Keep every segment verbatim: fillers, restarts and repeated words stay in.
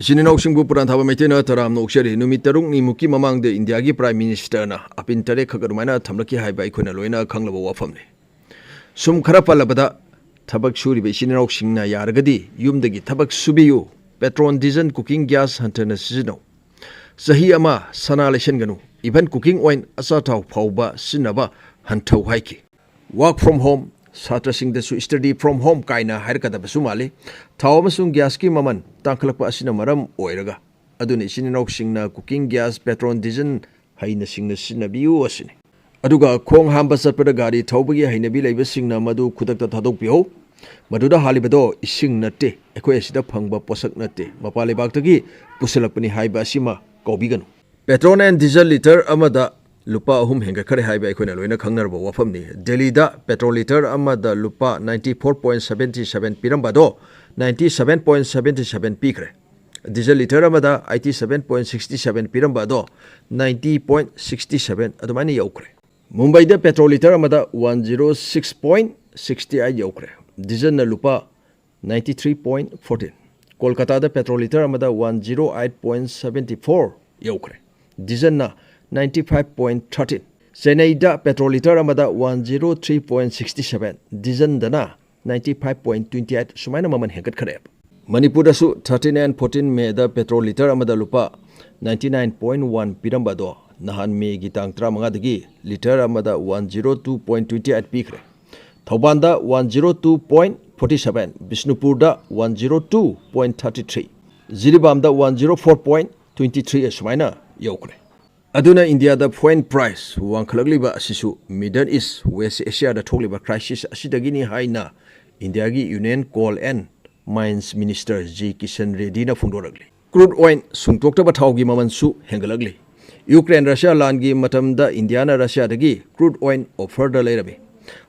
ꯏꯆꯤꯟ ꯏꯅꯥꯎꯁꯤꯡꯕꯨ ꯄꯨꯔꯥꯟ ꯊꯥꯕ ꯃꯩꯇꯩꯅ ꯇꯔꯥꯝꯅ ꯑꯣꯛꯆꯔꯤ꯫ ꯅꯨꯃꯤꯠ ꯇꯔꯨꯛꯅꯤꯃꯨꯛꯀꯤ ꯃꯃꯥꯡꯗ ꯏꯟꯗꯤꯌꯥꯒꯤ Prime Ministerꯅ ꯑꯄꯤꯟ ꯇꯔꯦꯠꯈꯛ ꯑꯗꯨꯃꯥꯏꯅ ꯊꯝꯂꯛꯈꯤ ꯍꯥꯏꯕ ꯑꯩꯈꯣꯏꯅ ꯂꯣꯏꯅ ꯈꯪꯂꯕ ꯋꯥꯐꯝꯅꯤ꯫ ꯁꯨꯝ ꯈꯔ ꯄꯜꯂꯕꯗ, ꯊꯕꯛ ꯁꯨꯔꯤꯕ ꯏꯆꯤꯟ ꯏꯅꯥꯎꯁꯤꯡꯅ ꯌꯥꯔꯒꯗꯤ ꯌꯨꯝꯗꯒꯤ ꯊꯕꯛ ꯁꯨꯕꯤꯌꯨ, petrol, diesel, cooking gas ꯍꯟꯊꯅ ꯁꯤꯖꯤꯟꯅꯧ, ꯆꯍꯤ ꯑꯃ ꯁꯅꯥ ꯂꯩꯁꯟꯒꯅꯨ, even cooking oil, ꯑꯆꯥꯊꯥꯎ ꯐꯥꯎꯕ ꯁꯤꯖꯤꯟꯅꯕ ꯍꯟꯊꯧ ꯍꯥꯏꯈꯤ꯫ Work from home, ꯁꯥꯇ꯭ꯔꯁꯤꯡꯗꯁꯨ study from home ꯀꯥꯏꯅ ꯍꯥꯏꯔꯛꯀꯗꯕꯁꯨ ꯃꯥꯜꯂꯤ꯫ ꯊꯥꯎ ꯑꯃꯁꯨꯡ ꯒ꯭ꯌꯥꯁꯀꯤ ꯃꯃꯜ ꯇꯥꯡꯈꯠꯂꯛꯄ ꯑꯁꯤꯅ ꯃꯔꯝ ꯑꯣꯏꯔꯒ, ꯑꯗꯨꯅ ꯏꯆꯤꯟ ꯏꯅꯥꯎꯁꯤꯡꯅ cooking gas, petrol, diesel ꯍꯩꯅ ꯁꯤꯡꯅ ꯁꯤꯖꯤꯟꯅꯕꯤꯌꯨ ꯑꯁꯤꯅꯤ꯫ ꯑꯗꯨꯒ ꯈꯣꯡ ꯍꯥꯝꯕ ꯆꯠꯄꯗ ꯒꯥꯔꯤ ꯊꯧꯕꯒꯤ ꯍꯩꯅꯕꯤ ꯂꯩꯕꯁꯤꯡꯅ ꯃꯗꯨ ꯈꯨꯗꯛꯇ ꯊꯥꯗꯣꯛꯄꯤꯍꯧ꯫ ꯃꯗꯨꯗ ꯍꯥꯜꯂꯤꯕꯗꯣ ꯏꯁꯤꯡ ꯅꯠꯇꯦ, ꯑꯩꯈꯣꯏ ꯑꯁꯤꯗ ꯐꯪꯕ ꯄꯣꯠꯁꯛ ꯅꯠꯇꯦ, ꯃꯄꯥꯟ ꯂꯩꯕꯥꯛꯇꯒꯤ ꯄꯨꯁꯤꯜꯂꯛꯄꯅꯤ ꯍꯥꯏꯕ ꯑꯁꯤꯃ ꯀꯥꯎꯕꯤꯒꯅꯨ꯫ Petrol and diesel litre ꯑꯃꯗ ꯂꯨꯄꯥ ꯑꯍꯨꯝ ꯍꯦꯟꯒꯠꯈ꯭ꯔꯦ ꯍꯥꯏꯕ ꯑꯩꯈꯣꯏꯅ ꯂꯣꯏꯅ ꯈꯪꯅꯔꯕ ꯋꯥꯐꯝꯅꯤ꯫ ꯗꯦꯜꯂꯤꯗ petrol litre ꯑꯃꯗ ꯂꯨꯄꯥ ninety four point seventy seven ꯄꯤꯔꯝꯕ ꯑꯗꯣ ninety seven point seventy seven ꯄꯤꯈ꯭ꯔꯦ꯫ Diesel litre ꯑꯃꯗ eighty seven point sixty seven ꯄꯤꯔꯝꯕ ꯑꯗꯣ ninety point sixty seven ꯑꯗꯨꯃꯥꯏꯅ ꯌꯧꯈ꯭ꯔꯦ꯫ ꯃꯨꯝꯕꯥꯏꯗ petrol litre ꯑꯃꯗ one zero six point sixty eight ꯌꯧꯈ꯭ꯔꯦ꯫ Dieselꯅ ꯂꯨꯄꯥ ninety three point fourteen꯫ ꯀꯣꯜꯀꯇꯥꯗ petrol litre ꯑꯃꯗ one zero eight point seventy four ꯌꯧꯈ꯭ꯔꯦ꯫ Dieselꯅ ninety five point thirteen꯫ ꯆꯦꯟꯅꯩꯗ petrol litre ꯑꯃꯗ one zero three point sixty seven, dieselꯗꯅ ninety five point twenty eight ꯁꯨꯃꯥꯏꯅ ꯃꯃꯜ ꯍꯦꯟꯒꯠꯈ꯭ꯔꯦ꯫ ꯃꯅꯤꯄꯨꯔꯗꯁꯨ thirteen and fourteen made petrol litre ꯑꯃꯗ ꯂꯨꯄꯥ ninety nine point one ꯄꯤꯔꯝꯕ ꯑꯗꯣ ꯅꯍꯥꯟ ꯃꯦꯒꯤ ꯇꯥꯡ ꯇꯔꯥꯃꯉꯥꯗꯒꯤ litre ꯑꯃꯗ one zero two point twenty eight ꯄꯤꯈ꯭ꯔꯦ꯫ ꯊꯧꯕꯥꯜꯗ one zero two point forty seven, ꯕꯤꯁꯅꯨꯄꯨꯔꯗ one zero two point thirty three, ꯖꯤꯔꯤꯕꯥꯝꯗ one zero four point twenty three ꯑꯁꯨꯃꯥꯏꯅ ꯌꯧꯈ꯭ꯔꯦ꯫ ꯑꯗꯨꯅ ꯏꯟꯗꯤꯌꯥꯗ fuel price ꯋꯥꯡꯈꯠꯂꯛꯂꯤꯕ ꯑꯁꯤꯁꯨ Middle East, West Asiaꯗ ꯊꯣꯛꯂꯤꯕ crisis ꯑꯁꯤꯗꯒꯤꯅꯤ ꯍꯥꯏꯅ ꯏꯟꯗꯤꯌꯥꯒꯤ Union Coal and Mines Minister G Kishan Reddyꯅ ꯐꯣꯡꯗꯣꯔꯛꯂꯤ꯫ Crude oil ꯁꯨꯡꯇꯣꯛꯇꯕ ꯊꯥꯎꯒꯤ ꯃꯃꯜꯁꯨ ꯍꯦꯟꯒꯠꯂꯛꯂꯤ꯫ Ukraine Russia ꯂꯥꯟꯒꯤ ꯃꯇꯝꯗ ꯏꯟꯗꯤꯌꯥꯅ ꯔꯁꯤꯌꯥꯗꯒꯤ crude oil offerꯗ ꯂꯩꯔꯝꯃꯤ꯫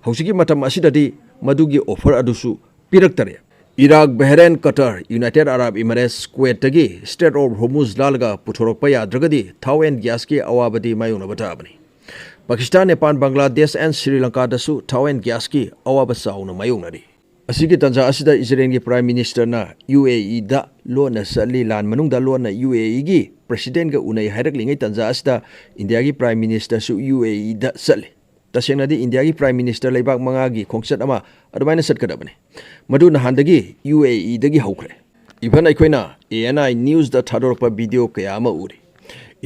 ꯍꯧꯖꯤꯛꯀꯤ ꯃꯇꯝ ꯑꯁꯤꯗꯗꯤ ꯃꯗꯨꯒꯤ offer ꯑꯗꯨꯁꯨ ꯄꯤꯔꯛꯇꯔꯦ꯫ Iraq, Bahrain, Qatar, United Arab Emirates, ꯀꯨꯋꯦꯠꯇꯒꯤ Strait of Hormuz ꯂꯥꯜꯂꯒ ꯄꯨꯊꯣꯔꯛꯄ ꯌꯥꯗ꯭ꯔꯒꯗꯤ ꯊꯥꯎ and gasꯀꯤ ꯑꯋꯥꯕꯗꯤ ꯃꯥꯌꯣꯛꯅꯕ ꯇꯥꯕꯅꯤ꯫ ꯄꯥꯀꯤꯁꯇꯥꯟ, ꯅꯦꯄꯥꯜ, ꯕꯪꯒ꯭ꯂꯥꯗꯦꯁ and ꯁ꯭ꯔꯤ ꯂꯪꯀꯥꯗꯁꯨ ꯊꯥꯎ and gasꯀꯤ ꯑꯋꯥꯕ ꯆꯥꯎꯅ ꯃꯥꯌꯣꯛꯅꯔꯤ꯫ ꯑꯁꯤꯒꯤ ꯇꯥꯟꯖꯥ ꯑꯁꯤꯗ ꯏꯖꯔꯦꯜꯒꯤ Prime Ministerꯅ UAEꯗ ꯂꯣꯟꯅ ꯆꯠꯂꯤ, ꯂꯥꯟ ꯃꯅꯨꯡꯗ ꯂꯣꯟꯅ UAEꯒꯤ Presidentꯒ ꯎꯅꯩ ꯍꯥꯏꯔꯛꯂꯤꯉꯩ ꯇꯥꯟꯖꯥ ꯑꯁꯤꯗ ꯏꯟꯗꯤꯌꯥꯒꯤ Prime Ministerꯁꯨ UAEꯗ ꯆꯠꯂꯤ꯫ ꯇꯁꯦꯡꯅꯗꯤ ꯏꯟꯗꯤꯌꯥꯒꯤ Prime Minister ꯂꯩꯕꯥꯛ ꯃꯉꯥꯒꯤ ꯈꯣꯡꯆꯠ ꯑꯃ ꯑꯗꯨꯃꯥꯏꯅ ꯆꯠꯀꯗꯕꯅꯤ꯫ ꯃꯗꯨ ꯅꯍꯥꯟꯗꯒꯤ UAEꯗꯒꯤ ꯍꯧꯈ꯭ꯔꯦ꯫ Even ꯑꯩꯈꯣꯏꯅ ANI Newsꯇ ꯊꯥꯗꯣꯔꯛꯄ video ꯀꯌꯥ ꯑꯃ ꯎꯔꯤ꯫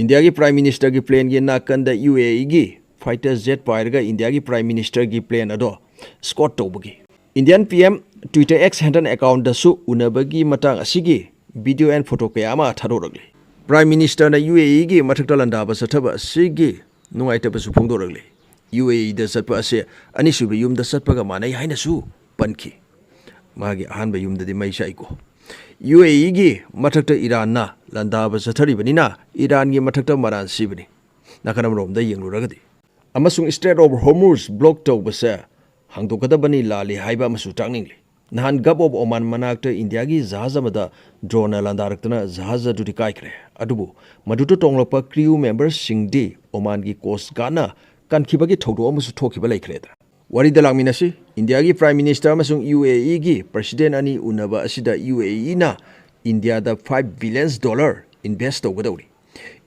ꯏꯟꯗꯤꯌꯥꯒꯤ Prime Ministerꯒꯤ planeꯒꯤ ꯅꯥꯀꯟꯗ UAEꯒꯤ fighter jet ꯄꯥꯏꯔꯒ ꯏꯟꯗꯤꯌꯥꯒꯤ Prime Ministerꯒꯤ plane ꯑꯗꯣ escort ꯇꯧꯕꯒꯤ꯫ Indian PM Twitter X handle accountꯇꯁꯨ ꯎꯅꯕꯒꯤ ꯃꯇꯥꯡ ꯑꯁꯤꯒꯤ video and photo ꯀꯌꯥ ꯑꯃ ꯊꯥꯗꯣꯔꯛꯂꯤ꯫ Prime Ministerꯅ UAEꯒꯤ ꯃꯊꯛꯇ ꯂꯥꯟꯗꯥꯕ ꯆꯠꯊꯕ ꯑꯁꯤꯒꯤ ꯅꯨꯡꯉꯥꯏꯇꯕꯁꯨ ꯐꯣꯡꯗꯣꯔꯛꯂꯤ꯫ UAEꯗ ꯆꯠꯄ ꯑꯁꯦ ꯑꯅꯤꯁꯨꯕ ꯌꯨꯝꯗ ꯆꯠꯄꯒ ꯃꯥꯟꯅꯩ ꯍꯥꯏꯅꯁꯨ ꯄꯟꯈꯤ꯫ ꯃꯥꯒꯤ ꯑꯍꯥꯟꯕ ꯌꯨꯝꯗꯗꯤ ꯃꯩ ꯆꯥꯛꯏꯀꯣ꯫ UAEꯒꯤ ꯃꯊꯛꯇ ꯏꯔꯥꯟꯅ ꯂꯥꯟꯗꯥꯕ ꯆꯠꯊꯔꯤꯕꯅꯤꯅ ꯏꯔꯥꯟꯒꯤ ꯃꯊꯛꯇ ꯃꯔꯥꯟ ꯁꯤꯕꯅꯤ꯫ ꯅꯥꯀꯟ ꯑꯃꯔꯣꯝꯗ ꯌꯦꯡꯂꯨꯔꯒꯗꯤ꯫ ꯑꯃꯁꯨꯡ Strait of Hormuz block ꯇꯧꯕꯁꯦ ꯍꯥꯡꯗꯣꯛꯀꯗꯕꯅꯤ ꯂꯥꯜꯂꯤ ꯍꯥꯏꯕ ꯑꯃꯁꯨ ꯇꯥꯛꯅꯤꯡꯂꯤ꯫ ꯅꯍꯥꯟ Gulf of Oman ꯃꯅꯥꯛꯇ ꯏꯟꯗꯤꯌꯥꯒꯤ ꯖꯍꯥꯖ ꯑꯃꯗ droneꯅ ꯂꯥꯟꯗꯥꯔꯛꯇꯅ ꯖꯍꯥꯖ ꯑꯗꯨꯗꯤ ꯀꯥꯏꯈ꯭ꯔꯦ꯫ ꯑꯗꯨꯕꯨ ꯃꯗꯨꯗ ꯇꯣꯡꯂꯛꯄ crew memberꯁꯤꯡꯗꯤ Omanꯒꯤ Coast Guardꯅ ꯀꯟꯈꯤꯕꯒꯤ ꯊꯧꯗꯣꯛ ꯑꯃꯁꯨ ꯊꯣꯛꯈꯤꯕ ꯂꯩꯈ꯭ꯔꯦꯗꯅ꯫ ꯋꯥꯔꯤꯗ ꯂꯥꯛꯃꯤꯟꯅꯁꯤ꯫ ꯏꯟꯗꯤꯌꯥꯒꯤ Prime Minister ꯑꯃꯁꯨꯡ UAEꯒꯤ President ꯑꯅꯤ ꯎꯅꯕ ꯑꯁꯤꯗ UAEꯅ ꯏꯟꯗꯤꯌꯥꯗ five billion dollar invest ꯇꯧꯒꯗꯧꯔꯤ꯫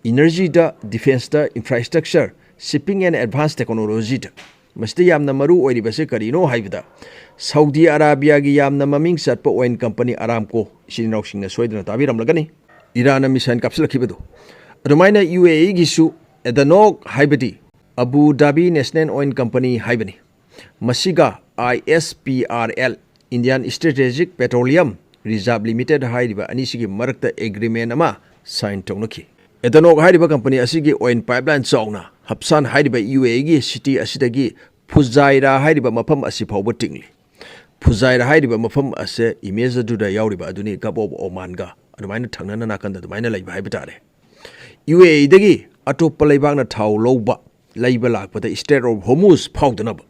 Energyꯗ, defenceꯇ, infrastructure, shipping and advanced technologyꯗ꯫ ꯃꯁꯤꯗ ꯌꯥꯝꯅ ꯃꯔꯨ ꯑꯣꯏꯔꯤꯕꯁꯤ ꯀꯔꯤꯅꯣ ꯍꯥꯏꯕꯗ, ꯁꯥꯎꯗꯤ ꯑꯔꯥꯕꯤꯌꯥꯒꯤ ꯌꯥꯝꯅ ꯃꯃꯤꯡ ꯆꯠꯄ oil company Aramco, ꯏꯆꯤꯟ ꯏꯅꯥꯎꯁꯤꯡꯅ ꯁꯣꯏꯗꯅ ꯇꯥꯕꯤꯔꯝꯂꯒꯅꯤ, ꯏꯔꯥꯟꯅ missile ꯀꯥꯞꯁꯤꯜꯂꯛꯈꯤꯕꯗꯣ꯫ ꯑꯗꯨꯃꯥꯏꯅ UAEꯒꯤꯁꯨ ADNOC ꯍꯥꯏꯕꯗꯤ Abu Dhabi National Oil Company ꯍꯥꯏꯕꯅꯤ꯫ ꯃꯁꯤꯒ ISPRL, Indian Strategic Petroleum Reserve Limited ꯍꯥꯏꯔꯤꯕ ꯑꯅꯤꯁꯤꯒꯤ ꯃꯔꯛꯇ agreement ꯑꯃ sign ꯇꯧꯅꯈꯤ꯫ ADNOC ꯍꯥꯏꯔꯤꯕ company ꯑꯁꯤꯒꯤ oil pipeline ꯆꯥꯎꯅ ꯍꯞꯁꯥꯟ ꯍꯥꯏꯔꯤꯕ UAEꯒꯤ city ꯑꯁꯤꯗꯒꯤ ꯐꯨꯖꯥꯏꯔꯥ ꯍꯥꯏꯔꯤꯕ ꯃꯐꯝ ꯑꯁꯤ ꯐꯥꯎꯕ ꯇꯤꯡꯂꯤ꯫ ꯐꯨꯖꯥꯏꯔꯥ ꯍꯥꯏꯔꯤꯕ ꯃꯐꯝ ꯑꯁꯦ image ꯑꯗꯨꯗ ꯌꯥꯎꯔꯤꯕ ꯑꯗꯨꯅꯤ, Gulf of Omanꯒ ꯑꯗꯨꯃꯥꯏꯅ ꯊꯪꯅꯅ ꯅꯥꯀꯟꯗ ꯑꯗꯨꯃꯥꯏꯅ ꯂꯩꯕ ꯍꯥꯏꯕ ꯇꯥꯔꯦ꯫ UAEꯗꯒꯤ ꯑꯇꯣꯞꯄ ꯂꯩꯕꯥꯛꯅ ꯊꯥꯎ ꯂꯧꯕ, ꯂꯩꯕ ꯂꯥꯛꯄꯗ Strait of Hormuz ꯐꯥꯎꯗꯅꯕ꯫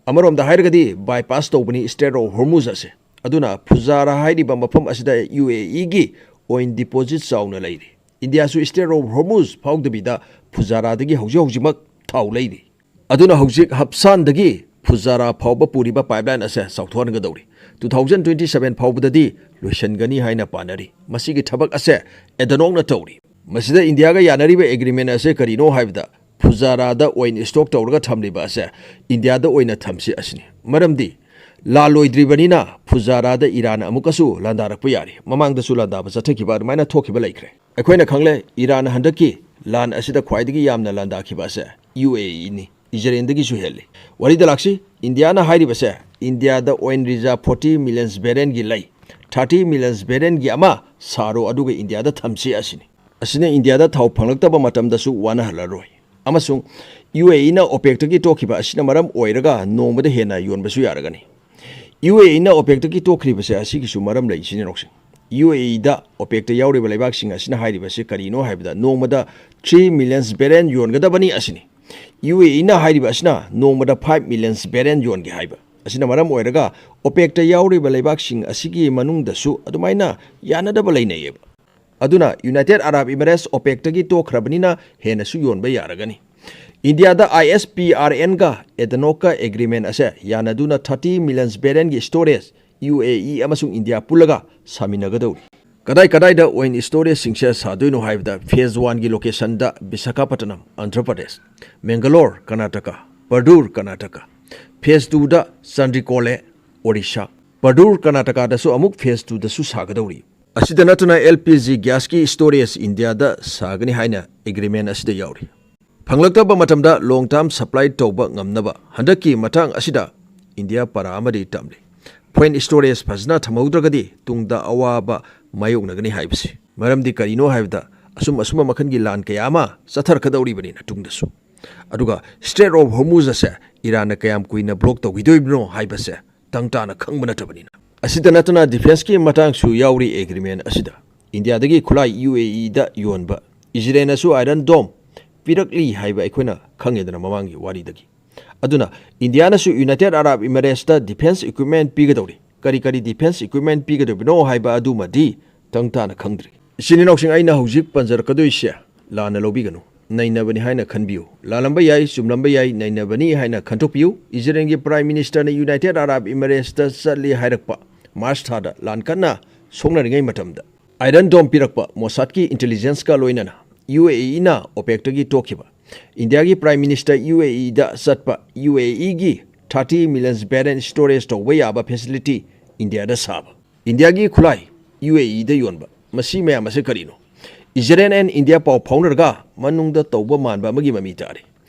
ꯑꯃꯔꯣꯝꯗ ꯍꯥꯏꯔꯒꯗꯤ bypass ꯇꯧꯕꯅꯤ Strait of Hormuz ꯑꯁꯦ꯫ ꯑꯗꯨꯅ ꯐꯨꯖꯥꯔꯥ ꯍꯥꯏꯔꯤꯕ ꯃꯐꯝ ꯑꯁꯤꯗ UAEꯒꯤ oil deposit ꯆꯥꯎꯅ ꯂꯩꯔꯤ꯫ ꯏꯟꯗꯤꯌꯥꯁꯨ Strait of Hormuz ꯐꯥꯎꯗꯕꯤꯗ ꯐꯨꯖꯥꯔꯥꯗꯒꯤ ꯍꯧꯖꯤꯛ ꯍꯧꯖꯤꯛꯃꯛ ꯊꯥꯎ ꯂꯩꯔꯤ꯫ ꯑꯗꯨꯅ ꯍꯧꯖꯤꯛ ꯍꯞꯁꯥꯟꯗꯒꯤ ꯐꯨꯖꯥꯔꯥ ꯐꯥꯎꯕ ꯄꯨꯔꯤꯕ pipeline ꯑꯁꯦ ꯆꯥꯎꯊꯣꯛꯍꯟꯒꯗꯧꯔꯤ꯫ ꯇꯨ ꯊꯥꯎꯖꯟ ꯇ꯭ꯋꯦꯟꯇꯤ ꯁꯚꯦꯟ ꯐꯥꯎꯕꯗꯗꯤ ꯂꯣꯏꯁꯤꯟꯒꯅꯤ ꯍꯥꯏꯅ ꯄꯥꯅꯔꯤ꯫ ꯃꯁꯤꯒꯤ ꯊꯕꯛ ꯑꯁꯦ ꯑꯦꯗꯅꯣꯛꯅ ꯇꯧꯔꯤ꯫ ꯃꯁꯤꯗ ꯏꯟꯗꯤꯌꯥꯒ ꯌꯥꯅꯔꯤꯕ ꯑꯦꯒ꯭ꯔꯤꯃꯦꯟ ꯑꯁꯦ ꯀꯔꯤꯅꯣ ꯍꯥꯏꯕꯗ, ꯐꯨꯖꯥꯔꯥꯗ ꯑꯣꯏꯜ ꯁ꯭ꯇꯣꯛ ꯇꯧꯔꯒ ꯊꯝꯂꯤꯕ ꯑꯁꯦ ꯏꯟꯗꯤꯌꯥꯗ ꯑꯣꯏꯅ ꯊꯝꯁꯤ ꯑꯁꯤꯅꯤ꯫ ꯃꯔꯝꯗꯤ ꯂꯥꯜ ꯂꯣꯏꯗ꯭ꯔꯤꯕꯅꯤꯅ ꯐꯨꯖꯥꯔꯥꯗ ꯏꯔꯥꯟ ꯑꯃꯨꯛꯀꯁꯨ ꯂꯥꯟꯗꯥꯔꯛꯄ ꯌꯥꯔꯤ꯫ ꯃꯃꯥꯡꯗꯁꯨ ꯂꯥꯟꯗꯥꯕ ꯆꯠꯊꯈꯤꯕ ꯑꯗꯨꯃꯥꯏꯅ ꯊꯣꯛꯈꯤꯕ ꯂꯩꯈ꯭ꯔꯦ꯫ ꯑꯩꯈꯣꯏꯅ ꯈꯪꯂꯦ, ꯏꯔꯥꯟ ꯍꯟꯗꯛꯀꯤ ꯂꯥꯟ ꯑꯁꯤꯗ ꯈ꯭ꯋꯥꯏꯗꯒꯤ ꯌꯥꯝꯅ ꯂꯥꯟꯗꯥꯈꯤꯕ ꯑꯁꯦ ꯌꯨ ꯑꯦ ꯏꯅꯤ꯫ ꯏꯖꯔꯦꯟꯗꯒꯤꯁꯨ ꯍꯦꯜꯂꯤ꯫ ꯋꯥꯔꯤꯗ ꯂꯥꯛꯁꯤ, ꯏꯟꯗꯤꯌꯥꯅ ꯍꯥꯏꯔꯤꯕꯁꯦ, ꯏꯟꯗꯤꯌꯥꯗ ꯑꯣꯏꯜ ꯔꯤꯖꯥꯔꯚ ꯐꯣꯔꯇꯤ ꯃꯤꯂꯤꯌꯟꯁ ꯕꯦꯔꯦꯟꯒꯤ ꯂꯩ, ꯊꯥꯔꯇꯤ ꯃꯤꯂꯤꯌꯟꯁ ꯕꯦꯔꯦꯟꯒꯤ ꯑꯃ ꯁꯥꯔꯣ, ꯑꯗꯨꯒ ꯏꯟꯗꯤꯌꯥꯗ ꯊꯝꯁꯤ ꯑꯁꯤꯅꯤ꯫ ꯑꯁꯤꯅ ꯏꯟꯗꯤꯌꯥꯗ ꯊꯥꯎ ꯐꯪꯂꯛꯇꯕ ꯃꯇꯝꯗꯁꯨ ꯋꯥꯅꯍꯜꯂꯔꯣꯏ꯫ ꯑꯃꯁꯨꯡ ꯌꯨ ꯑꯦ ꯏꯅ ꯑꯣꯄꯦꯛꯇꯒꯤ ꯇꯣꯛꯈꯤꯕ ꯑꯁꯤꯅ ꯃꯔꯝ ꯑꯣꯏꯔꯒ ꯅꯣꯡꯃꯗ ꯍꯦꯟꯅ ꯌꯣꯟꯕꯁꯨ ꯌꯥꯔꯒꯅꯤ꯫ ꯌꯨ ꯑꯦ ꯏꯅ ꯑꯣꯄꯦꯛꯇꯒꯤ ꯇꯣꯛꯈ꯭ꯔꯤꯕꯁꯦ ꯑꯁꯤꯒꯤꯁꯨ ꯃꯔꯝ ꯂꯩ, ꯏꯆꯤꯟ ꯏꯅꯥꯎꯁꯤꯡ꯫ ꯌꯨ ꯑꯦ ꯏꯗ ꯑꯣꯄꯦꯛꯇ ꯌꯥꯎꯔꯤꯕ ꯂꯩꯕꯥꯛꯁꯤꯡ ꯑꯁꯤꯅ ꯍꯥꯏꯔꯤꯕꯁꯤ ꯀꯔꯤꯅꯣ ꯍꯥꯏꯕꯗ, ꯅꯣꯡꯃꯗ ꯊ꯭ꯔꯤ ꯃꯤꯂꯤꯌꯟꯁ ꯕꯦꯔꯦꯟ ꯌꯣꯟꯒꯗꯕꯅꯤ ꯑꯁꯤꯅꯤ꯫ ꯌꯨ ꯑꯦ ꯏꯅ ꯍꯥꯏꯔꯤꯕ ꯑꯁꯤꯅ ꯅꯣꯡꯃꯗ ꯐꯥꯏꯚ ꯃꯤꯂꯤꯌꯟꯁ ꯕꯦꯔꯦꯟ ꯌꯣꯟꯒꯦ ꯍꯥꯏꯕ꯫ ꯑꯁꯤꯅ ꯃꯔꯝ ꯑꯣꯏꯔꯒ ꯑꯣꯄꯦꯛꯇ ꯌꯥꯎꯔꯤꯕ ꯂꯩꯕꯥꯛꯁꯤꯡ ꯑꯁꯤꯒꯤ ꯃꯅꯨꯡꯗꯁꯨ ꯑꯗꯨꯃꯥꯏꯅ ꯌꯥꯅꯗꯕ ꯂꯩꯅꯩꯌꯦꯕ꯫ ꯑꯗꯨꯅ ꯌꯨꯅꯥꯏꯇꯦꯗ ꯑꯔꯥꯕ ꯏꯃꯤꯔꯦꯠꯁ ꯑꯣꯄꯦꯛꯇꯒꯤ ꯇꯣꯛꯈ꯭ꯔꯕꯅꯤꯅ ꯍꯦꯟꯅꯁꯨ ꯌꯣꯟꯕ ꯌꯥꯔꯒꯅꯤ꯫ ꯏꯟꯗꯤꯌꯥꯗ ꯑꯥꯏ ꯑꯦꯁ ꯄꯤ ꯑꯥꯔ ꯑꯦꯟꯒ ꯑꯦꯗꯅꯣꯛꯀ ꯑꯦꯒ꯭ꯔꯤꯃꯦꯟ ꯑꯁꯦ ꯌꯥꯅꯗꯨꯅ ꯊꯥꯔꯇꯤ ꯃꯤꯂꯤꯌꯟꯁ ꯕꯦꯔꯦꯟꯒꯤ ꯁ꯭ꯇꯣꯔꯦꯖ ꯌꯨ ꯑꯦ ꯏ ꯑꯃꯁꯨꯡ ꯏꯟꯗꯤꯌꯥ ꯄꯨꯜꯂꯒ ꯁꯥꯃꯤꯟꯅꯒꯗꯧꯔꯤ꯫ ꯀꯗꯥꯏ ꯀꯗꯥꯏꯗ ꯑꯣꯏꯜ ꯁ꯭ꯇꯣꯔꯦꯖꯁꯤꯡꯁꯦ ꯁꯥꯗꯣꯏꯅꯣ ꯍꯥꯏꯕꯗ, ꯐꯦꯖ ꯋꯥꯟꯒꯤ ꯂꯣꯀꯦꯁꯟꯗ ꯕꯤꯁꯥꯈꯥꯄꯇꯅꯝ, ꯑꯟꯙ꯭ꯔ ꯄ꯭ꯔꯗꯦꯁ, ꯃꯦꯡꯒꯂꯣꯔ, ꯀꯔꯅꯥꯇꯀꯥ, ꯄꯔꯗꯨꯔ, ꯀꯔꯅꯥꯇꯀꯥ, ꯐꯦꯖ ꯇꯨꯗ ꯆꯥꯟꯗ꯭ꯔꯤꯀꯣꯂꯦ, ꯑꯣꯔꯤꯁꯥ, ꯄꯔꯗꯨꯔ, ꯀꯔꯅꯥꯇꯀꯥꯗꯁꯨ ꯑꯃꯨꯛ ꯐꯦꯖ ꯇꯨꯗꯁꯨ ꯁꯥꯒꯗꯧꯔꯤ꯫ ꯑꯁꯤꯗ ꯅꯠꯇꯅ ꯑꯦꯜ ꯄꯤ ꯖꯤ ꯒ꯭ꯌꯥꯁꯀꯤ ꯁ꯭ꯇꯣꯔꯦꯖ ꯏꯟꯗꯤꯌꯥꯗ ꯁꯥꯒꯅꯤ ꯍꯥꯏꯅ ꯑꯦꯒ꯭ꯔꯤꯃꯦꯟ ꯑꯁꯤꯗ ꯌꯥꯎꯔꯤ꯫ ꯐꯪꯂꯛꯇꯕ ꯃꯇꯝꯗ ꯂꯣꯡ ꯇꯔꯝ ꯁꯄ꯭ꯂꯥꯏ ꯇꯧꯕ ꯉꯝꯅꯕ ꯍꯟꯗꯛꯀꯤ ꯃꯇꯥꯡ ꯑꯁꯤꯗ ꯏꯟꯗꯤꯌꯥ ꯄꯔꯥ ꯑꯃꯗꯤ ꯇꯝꯂꯤ꯫ ꯐꯣꯔꯦꯟ ꯁ꯭ꯇꯣꯔꯦꯖ ꯐꯖꯅ ꯊꯝꯍꯧꯗ꯭ꯔꯒꯗꯤ ꯇꯨꯡꯗ ꯑꯋꯥꯕ ꯃꯥꯌꯣꯛꯅꯒꯅꯤ ꯍꯥꯏꯕꯁꯤ꯫ ꯃꯔꯝꯗꯤ ꯀꯔꯤꯅꯣ ꯍꯥꯏꯕꯗ, ꯑꯁꯨꯝ ꯑꯁꯨꯝꯕ ꯃꯈꯜꯒꯤ ꯂꯥꯟ ꯀꯌꯥ ꯑꯃ ꯆꯠꯊꯔꯛꯀꯗꯧꯔꯤꯕꯅꯤꯅ ꯇꯨꯡꯗꯁꯨ꯫ ꯑꯗꯨꯒ ꯁ꯭ꯇ꯭ꯔꯦꯠ ꯑꯣꯐ ꯍꯣꯔꯃꯨꯖ ꯑꯁꯦ ꯏꯔꯥꯟꯅ ꯀꯌꯥꯝ ꯀꯨꯏꯅ ꯕ꯭ꯂꯣꯛ ꯇꯧꯈꯤꯗꯣꯏꯕꯅꯣ ꯍꯥꯏꯕꯁꯦ ꯇꯪ ꯇꯥꯅ ꯈꯪꯕ ꯅꯠꯇꯕꯅꯤꯅ꯫ ꯑꯁꯤꯗ ꯅꯠꯇꯅ ꯗꯤꯐꯦꯟꯁꯀꯤ ꯃꯇꯥꯡꯁꯨ ꯌꯥꯎꯔꯤ ꯑꯦꯒ꯭ꯔꯤꯃꯦꯟ ꯑꯁꯤꯗ꯫ ꯏꯟꯗꯤꯌꯥꯗꯒꯤ ꯈꯨꯠꯂꯥꯏ ꯌꯨ ꯑꯦ ꯏꯗ ꯌꯣꯟꯕ, ꯏꯖꯔꯦꯜꯅꯁꯨ ꯑꯥꯏꯔꯟ ꯗꯣꯝ ꯄꯤꯔꯛꯂꯤ ꯍꯥꯏꯕ ꯑꯩꯈꯣꯏꯅ ꯈꯪꯉꯦꯗꯅ ꯃꯃꯥꯡꯒꯤ ꯋꯥꯔꯤꯗꯒꯤ꯫ ꯑꯗꯨꯅ ꯏꯟꯗꯤꯌꯥꯅꯁꯨ ꯌꯨꯅꯥꯏꯇꯦꯗ ꯑꯔꯥꯕ ꯏꯃꯤꯔꯦꯠꯁꯇ ꯗꯤꯐꯦꯟꯁ ꯏꯀ꯭ꯋꯤꯞꯃꯦꯟ ꯄꯤꯒꯗꯧꯔꯤ꯫ ꯀꯔꯤ ꯀꯔꯤ ꯗꯤꯐꯦꯟꯁ ꯏꯀ꯭ꯋꯤꯞꯃꯦꯟ ꯄꯤꯒꯗꯧꯔꯤꯕꯅꯣ ꯍꯥꯏꯕ ꯑꯗꯨꯃꯗꯤ ꯇꯪ ꯇꯥꯅ ꯈꯪꯗ꯭ꯔꯤ꯫ ꯏꯆꯤꯟ ꯏꯅꯥꯎꯁꯤꯡ, ꯑꯩꯅ ꯍꯧꯖꯤꯛ ꯄꯟꯖꯔꯛꯀꯗꯣꯏꯁꯦ ꯂꯥꯟꯅ ꯂꯧꯕꯤꯒꯅꯨ꯫ ꯅꯩꯅꯕꯅꯤ ꯍꯥꯏꯅ ꯈꯟꯕꯤꯌꯨ꯫ ꯂꯥꯜꯂꯝꯕ ꯌꯥꯏ, ꯆꯨꯝꯂꯝꯕ ꯌꯥꯏ, ꯅꯩꯅꯕꯅꯤ ꯍꯥꯏꯅ ꯈꯟꯗꯣꯛꯄꯤꯌꯨ꯫ ꯏꯖꯔꯦꯜꯒꯤ Prime Ministerꯅ United Arab Emiratesꯇ ꯆꯠꯂꯤ ꯍꯥꯏꯔꯛꯄ March ꯊꯥꯗ ꯂꯥꯟ ꯀꯟꯅ ꯁꯣꯛꯅꯔꯤꯉꯩ ꯃꯇꯝꯗ Iron Dome ꯄꯤꯔꯛꯄ Mossadꯀꯤ intelligenceꯀ ꯂꯣꯏꯅꯅ UAEꯅ OPECꯇꯒꯤ ꯇꯣꯛꯈꯤꯕ꯫ ꯏꯟꯗꯤꯌꯥꯒꯤ Prime Minister UAEꯗ ꯆꯠꯄ UAEꯒꯤ thirty million barrel storage ꯇꯧꯕ ꯌꯥꯕ facility ꯏꯟꯗꯤꯌꯥꯗ ꯁꯥꯕ꯫ ꯏꯟꯗꯤꯌꯥꯒꯤ ꯈꯨꯠꯂꯥꯏ UAEꯗ ꯌꯣꯟꯕ꯫ ꯃꯁꯤ ꯃꯌꯥꯝ ꯑꯁꯤ ꯀꯔꯤꯅꯣ? Israel and India ꯄꯥꯎ ꯐꯥꯎꯅꯔꯒ ꯃꯅꯨꯡꯗ ꯇꯧꯕ ꯃꯥꯟꯕ ꯑꯃꯒꯤ ꯃꯃꯤ ꯇꯥꯔꯤ꯫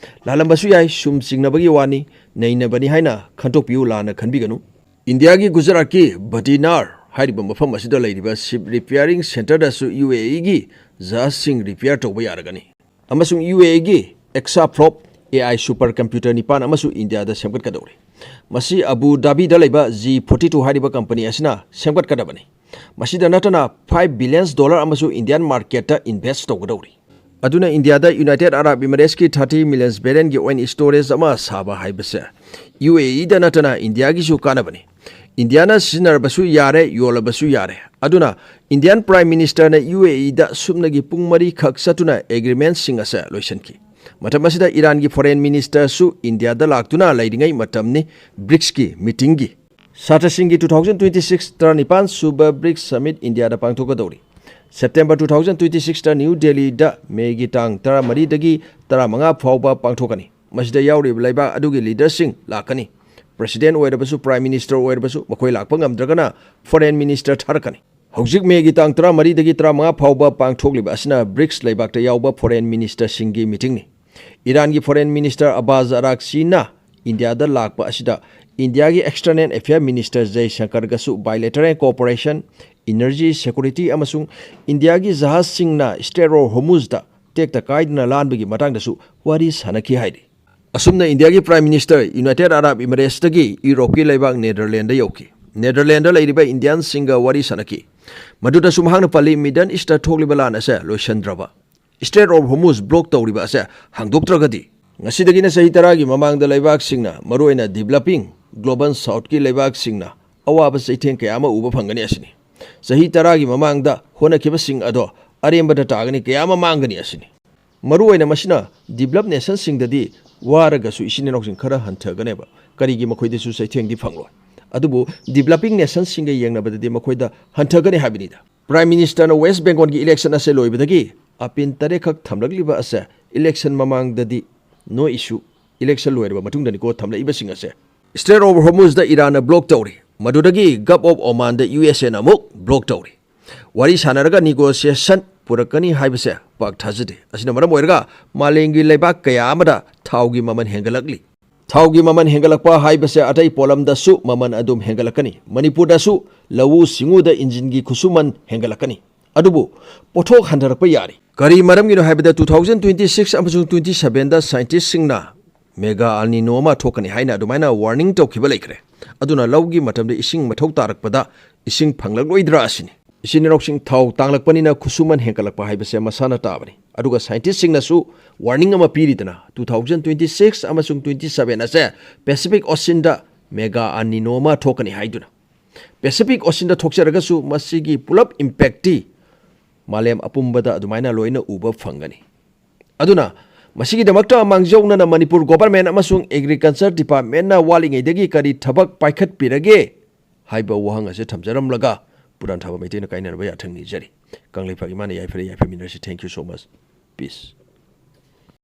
ꯂꯥꯜꯂꯝꯕꯁꯨ ꯌꯥꯏ, ꯁꯨꯝ ꯆꯤꯡꯅꯕꯒꯤ ꯋꯥꯅꯤ, ꯅꯩꯅꯕꯅꯤ ꯍꯥꯏꯅ ꯈꯟꯗꯣꯛꯄꯤꯌꯨ, ꯂꯥꯟꯅ ꯈꯟꯕꯤꯒꯅꯨ꯫ ꯏꯟꯗꯤꯌꯥꯒꯤ ꯒꯨꯖꯔꯥꯠꯀꯤ ꯕꯗꯤꯅꯥꯔ ꯍꯥꯏꯔꯤꯕ ꯃꯐꯝ ꯑꯁꯤꯗ ꯂꯩꯔꯤꯕ ship repairing centreꯗꯁꯨ UAEꯒꯤ ꯖꯍꯥꯖꯁꯤꯡ repair ꯇꯧꯕ ꯌꯥꯔꯒꯅꯤ꯫ ꯑꯃꯁꯨꯡ UAEꯒꯤ Exaflop AI super computer ꯅꯤꯄꯥꯟ ꯑꯃꯁꯨ ꯏꯟꯗꯤꯌꯥꯗ ꯁꯦꯝꯒꯠꯀꯗꯧꯔꯤ꯫ ꯃꯁꯤ ꯑꯕꯨ ꯙꯥꯕꯤꯗ ꯂꯩꯕ G forty two ꯍꯥꯏꯔꯤꯕ company ꯑꯁꯤꯅ ꯁꯦꯝꯒꯠꯀꯗꯕꯅꯤ꯫ ꯃꯁꯤꯗ ꯅꯠꯇꯅ five billion dollar ꯑꯃꯁꯨ Indian marketꯇ invest ꯇꯧꯒꯗꯧꯔꯤ꯫ ꯑꯗꯨꯅ ꯏꯟꯗꯤꯌꯥꯗ United Arab Emiratesꯀꯤ thirty million barrelꯒꯤ oil storage ꯑꯃ ꯁꯥꯕ ꯍꯥꯏꯕꯁꯦ UAEꯗ ꯅꯠꯇꯅ ꯏꯟꯗꯤꯌꯥꯒꯤꯁꯨ ꯀꯥꯟꯅꯕꯅꯤ꯫ ꯏꯟꯗꯤꯌꯥꯅ ꯁꯤꯖꯤꯟꯅꯔꯕꯁꯨ ꯌꯥꯔꯦ, ꯌꯣꯜꯂꯕꯁꯨ ꯌꯥꯔꯦ꯫ ꯑꯗꯨꯅ Indian Prime Ministerꯅ UAEꯗ ꯁꯨꯞꯅꯒꯤ ꯄꯨꯡ ꯃꯔꯤꯈꯛ ꯆꯠꯇꯨꯅ agreementꯁꯤꯡ ꯑꯁꯦ ꯂꯣꯏꯁꯤꯟꯈꯤ꯫ ꯃꯇꯝ ꯑꯁꯤꯗ ꯏꯔꯥꯟꯒꯤ Foreign Ministerꯁꯨ ꯏꯟꯗꯤꯌꯥꯗ ꯂꯥꯛꯇꯨꯅ ꯂꯩꯔꯤꯉꯩ ꯃꯇꯝꯅꯤ BRICSꯀꯤ meetingꯒꯤ꯫ ꯁꯥꯇ꯭ꯔꯁꯤꯡꯒꯤ two thousand twenty six ꯇꯔꯥꯅꯤꯄꯥꯟ ꯁꯨꯕ BRICS Summit ꯏꯟꯗꯤꯌꯥꯗ ꯄꯥꯡꯊꯣꯛꯀꯗꯧꯔꯤ꯫ September two thousand twenty sixꯇ New Delhiꯗ Mayꯒꯤ ꯇꯥꯡ ꯇꯔꯥꯃꯔꯤꯗꯒꯤ ꯇꯔꯥꯃꯉꯥ ꯐꯥꯎꯕ ꯄꯥꯡꯊꯣꯛꯀꯅꯤ꯫ ꯃꯁꯤꯗ ꯌꯥꯎꯔꯤꯕ ꯂꯩꯕꯥꯛ ꯑꯗꯨꯒꯤ leaderꯁꯤꯡ ꯂꯥꯛꯀꯅꯤ꯫ President ꯑꯣꯏꯔꯕꯁꯨ, Prime Minister ꯑꯣꯏꯔꯕꯁꯨ, ꯃꯈꯣꯏ ꯂꯥꯛꯄ ꯉꯝꯗ꯭ꯔꯒꯅ Foreign Minister ꯊꯥꯔꯛꯀꯅꯤ꯫ ꯍꯧꯖꯤꯛ Mayꯒꯤ ꯇꯥꯡ ꯇꯔꯥꯃꯔꯤꯗꯒꯤ ꯇꯔꯥꯃꯉꯥ ꯐꯥꯎꯕ ꯄꯥꯡꯊꯣꯛꯂꯤꯕ ꯑꯁꯤꯅ BRICS ꯂꯩꯕꯥꯛꯇ ꯌꯥꯎꯕ Foreign Ministerꯁꯤꯡꯒꯤ meetingꯅꯤ꯫ ꯏꯔꯥꯟꯒꯤ Foreign Minister Abbas Araghchina ꯏꯟꯗꯤꯌꯥꯗ ꯂꯥꯛꯄ ꯑꯁꯤꯗ ꯏꯟꯗꯤꯌꯥꯒꯤ External Affair Minister ꯖꯌꯁꯪꯀꯔꯒꯁꯨ bilateral cooperation, energy security ꯑꯃꯁꯨꯡ ꯏꯟꯗꯤꯌꯥꯒꯤ ꯖꯍꯥꯖꯁꯤꯡꯅ Strait of Hormuzꯗ ꯇꯦꯛꯇ ꯀꯥꯏꯗꯅ ꯂꯥꯟꯕꯒꯤ ꯃꯇꯥꯡꯗꯁꯨ ꯋꯥꯔꯤ ꯁꯥꯟꯅꯈꯤ ꯍꯥꯏꯔꯤ꯫ ꯑꯁꯨꯝꯅ ꯏꯟꯗꯤꯌꯥꯒꯤ Prime Minister United Arab Emiratesꯇꯒꯤ ꯌꯨꯔꯣꯞꯀꯤ ꯂꯩꯕꯥꯛ Netherlandsꯗ ꯌꯧꯈꯤ꯫ Netherlandsꯗ ꯂꯩꯔꯤꯕ Indianꯁꯤꯡꯒ ꯋꯥꯔꯤ ꯁꯥꯟꯅꯈꯤ꯫ ꯃꯗꯨꯗꯁꯨ ꯃꯍꯥꯛꯅ ꯄꯜꯂꯤ, Middle Eastꯇ ꯊꯣꯛꯂꯤꯕ ꯂꯥꯟ ꯑꯁꯦ ꯂꯣꯏꯁꯤꯟꯗ꯭ꯔꯕ, Strait of Hormuz block ꯇꯧꯔꯤꯕ ꯑꯁꯦ ꯍꯥꯡꯗꯣꯛꯇ꯭ꯔꯒꯗꯤ, ꯉꯁꯤꯗꯒꯤꯅ ꯆꯍꯤ ꯇꯔꯥꯒꯤ ꯃꯃꯥꯡꯗ ꯂꯩꯕꯥꯛꯁꯤꯡꯅ, ꯃꯔꯨꯑꯣꯏꯅ developing Global Southꯀꯤ ꯂꯩꯕꯥꯛꯁꯤꯡꯅ ꯑꯋꯥꯕ ꯆꯩꯊꯦꯡ ꯀꯌꯥ ꯑꯃ ꯎꯕ ꯐꯪꯒꯅꯤ ꯑꯁꯤꯅꯤ꯫ ꯆꯍꯤ ꯇꯔꯥꯒꯤ ꯃꯃꯥꯡꯗ ꯍꯣꯠꯅꯈꯤꯕꯁꯤꯡ ꯑꯗꯣ ꯑꯔꯦꯝꯕꯗ ꯇꯥꯒꯅꯤ, ꯀꯌꯥ ꯑꯃ ꯃꯥꯡꯒꯅꯤ ꯑꯁꯤꯅꯤ꯫ ꯃꯔꯨꯑꯣꯏꯅ ꯃꯁꯤꯅ developed nationꯁꯤꯡꯗꯗꯤ ꯋꯥꯔꯒꯁꯨ ꯏꯆꯤꯟ ꯏꯅꯥꯎꯁꯤꯡ ꯈꯔ ꯍꯟꯊꯒꯅꯦꯕ꯫ ꯀꯔꯤꯒꯤ? ꯃꯈꯣꯏꯗꯁꯨ ꯆꯩꯊꯦꯡꯗꯤ ꯐꯪꯂꯣꯏ꯫ ꯑꯗꯨꯕꯨ developing nationꯁꯤꯡꯒ ꯌꯦꯡꯅꯕꯗꯗꯤ ꯃꯈꯣꯏꯗ ꯍꯟꯊꯒꯅꯤ ꯍꯥꯏꯕꯅꯤꯗ꯫ Prime Ministerꯅ West Bengalꯒꯤ election ꯑꯁꯦ ꯂꯣꯏꯕꯗꯒꯤ appeal ꯇꯔꯦꯠꯈꯛ ꯊꯝꯂꯛꯂꯤꯕ ꯑꯁꯦ election ꯃꯃꯥꯡꯗꯗꯤ no issue, election ꯂꯣꯏꯔꯕ ꯃꯇꯨꯡꯗꯅꯤꯀꯣ ꯊꯝꯂꯛꯏꯕꯁꯤꯡ ꯑꯁꯦ꯫ Strait of Hormuzꯗ ꯏꯔꯥꯟꯅ block ꯇꯧꯔꯤ, ꯃꯗꯨꯗꯒꯤ Gulf of Omanꯗ USAꯅ ꯑꯃꯨꯛ block ꯇꯧꯔꯤ꯫ ꯋꯥꯔꯤ ꯁꯥꯟꯅꯔꯒ negotiation ꯄꯨꯔꯛꯀꯅꯤ ꯍꯥꯏꯕꯁꯦ ꯄꯥꯛ ꯊꯥꯖꯗꯦ꯫ ꯑꯁꯤꯅ ꯃꯔꯝ ꯑꯣꯏꯔꯒ ꯃꯥꯂꯦꯝꯒꯤ ꯂꯩꯕꯥꯛ ꯀꯌꯥ ꯑꯃꯗ ꯊꯥꯎꯒꯤ ꯃꯃꯜ ꯍꯦꯟꯒꯠꯂꯛꯂꯤ꯫ ꯊꯥꯎꯒꯤ ꯃꯃꯜ ꯍꯦꯟꯒꯠꯂꯛꯄ ꯍꯥꯏꯕꯁꯦ ꯑꯇꯩ ꯄꯣꯠꯂꯝꯗꯁꯨ ꯃꯃꯜ ꯑꯗꯨꯝ ꯍꯦꯟꯒꯠꯂꯛꯀꯅꯤ꯫ ꯃꯅꯤꯄꯨꯔꯗꯁꯨ ꯂꯧꯎ ꯁꯤꯡꯎꯗ ꯏꯟꯖꯤꯟꯒꯤ ꯈꯨꯠꯁꯨꯃꯟ ꯍꯦꯟꯒꯠꯂꯛꯀꯅꯤ꯫ ꯑꯗꯨꯕꯨ ꯄꯣꯠꯊꯣꯛ ꯍꯟꯊꯔꯛꯄ ꯌꯥꯔꯤ꯫ ꯀꯔꯤ ꯃꯔꯝꯒꯤꯅꯣ ꯍꯥꯏꯕꯗ two thousand twenty six ꯑꯃꯁꯨꯡ twenty sevenꯗ scientistꯁꯤꯡꯅ mega El Nino ꯑꯃ ꯊꯣꯛꯀꯅꯤ ꯍꯥꯏꯅ ꯑꯗꯨꯃꯥꯏꯅ warning ꯇꯧꯈꯤꯕ ꯂꯩꯈ꯭ꯔꯦ꯫ ꯑꯗꯨꯅ ꯂꯧꯒꯤ ꯃꯇꯝꯗ ꯏꯁꯤꯡ ꯃꯊꯧ ꯇꯥꯔꯛꯄꯗ ꯏꯁꯤꯡ ꯐꯪꯂꯛꯂꯣꯏꯗ꯭ꯔꯥ ꯑꯁꯤꯅꯤ꯫ ꯏꯆꯤꯟ ꯏꯅꯥꯎꯁꯤꯡ, ꯊꯥꯎ ꯇꯥꯡꯂꯛꯄꯅꯤꯅ ꯈꯨꯠꯁꯨꯃꯟ ꯍꯦꯟꯒꯠꯂꯛꯄ ꯍꯥꯏꯕꯁꯦ ꯃꯁꯥꯅ ꯇꯥꯕꯅꯤ꯫ ꯑꯗꯨꯒ scientistꯁꯤꯡꯅꯁꯨ warning ꯑꯃ ꯄꯤꯔꯤꯗꯅ, two thousand twenty six ꯑꯃꯁꯨꯡ twenty seven ꯑꯁꯦ Pacific Oceanꯗ mega El Nino ꯑꯃ ꯊꯣꯛꯀꯅꯤ ꯍꯥꯏꯗꯨꯅ꯫ Pacific Oceanꯗ ꯊꯣꯛꯆꯔꯒꯁꯨ ꯃꯁꯤꯒꯤ ꯄꯨꯂꯞ impactꯇꯤ ꯃꯥꯂꯦꯝ ꯑꯄꯨꯝꯕꯗ ꯑꯗꯨꯃꯥꯏꯅ ꯂꯣꯏꯅ ꯎꯕ ꯐꯪꯒꯅꯤ꯫ ꯑꯗꯨꯅ ꯃꯁꯤꯒꯤꯗꯃꯛꯇ ꯃꯥꯡꯖꯧꯅꯅ ꯃꯅꯤꯄꯨꯔ government ꯑꯃꯁꯨꯡ agriculture departmentꯅ ꯋꯥꯠꯂꯤꯉꯩꯗꯒꯤ ꯀꯔꯤ ꯊꯕꯛ ꯄꯥꯏꯈꯠꯄꯤꯔꯒꯦ ꯍꯥꯏꯕ ꯋꯥꯍꯪ ꯑꯁꯤ ꯊꯝꯖꯔꯝꯂꯒ ꯄꯨꯔꯥꯟ ꯊꯥꯕ ꯃꯩꯇꯩꯅ ꯀꯥꯏꯅꯅꯕ ꯌꯥꯊꯪ ꯅꯤꯖꯔꯤ꯫ ꯀꯪꯂꯩꯄꯥꯛ ꯏꯃꯥꯅ ꯌꯥꯏꯐꯔꯦ, ꯌꯥꯏꯐꯃꯤꯟꯅꯔꯁꯤ꯫ Thank you so much. Peace.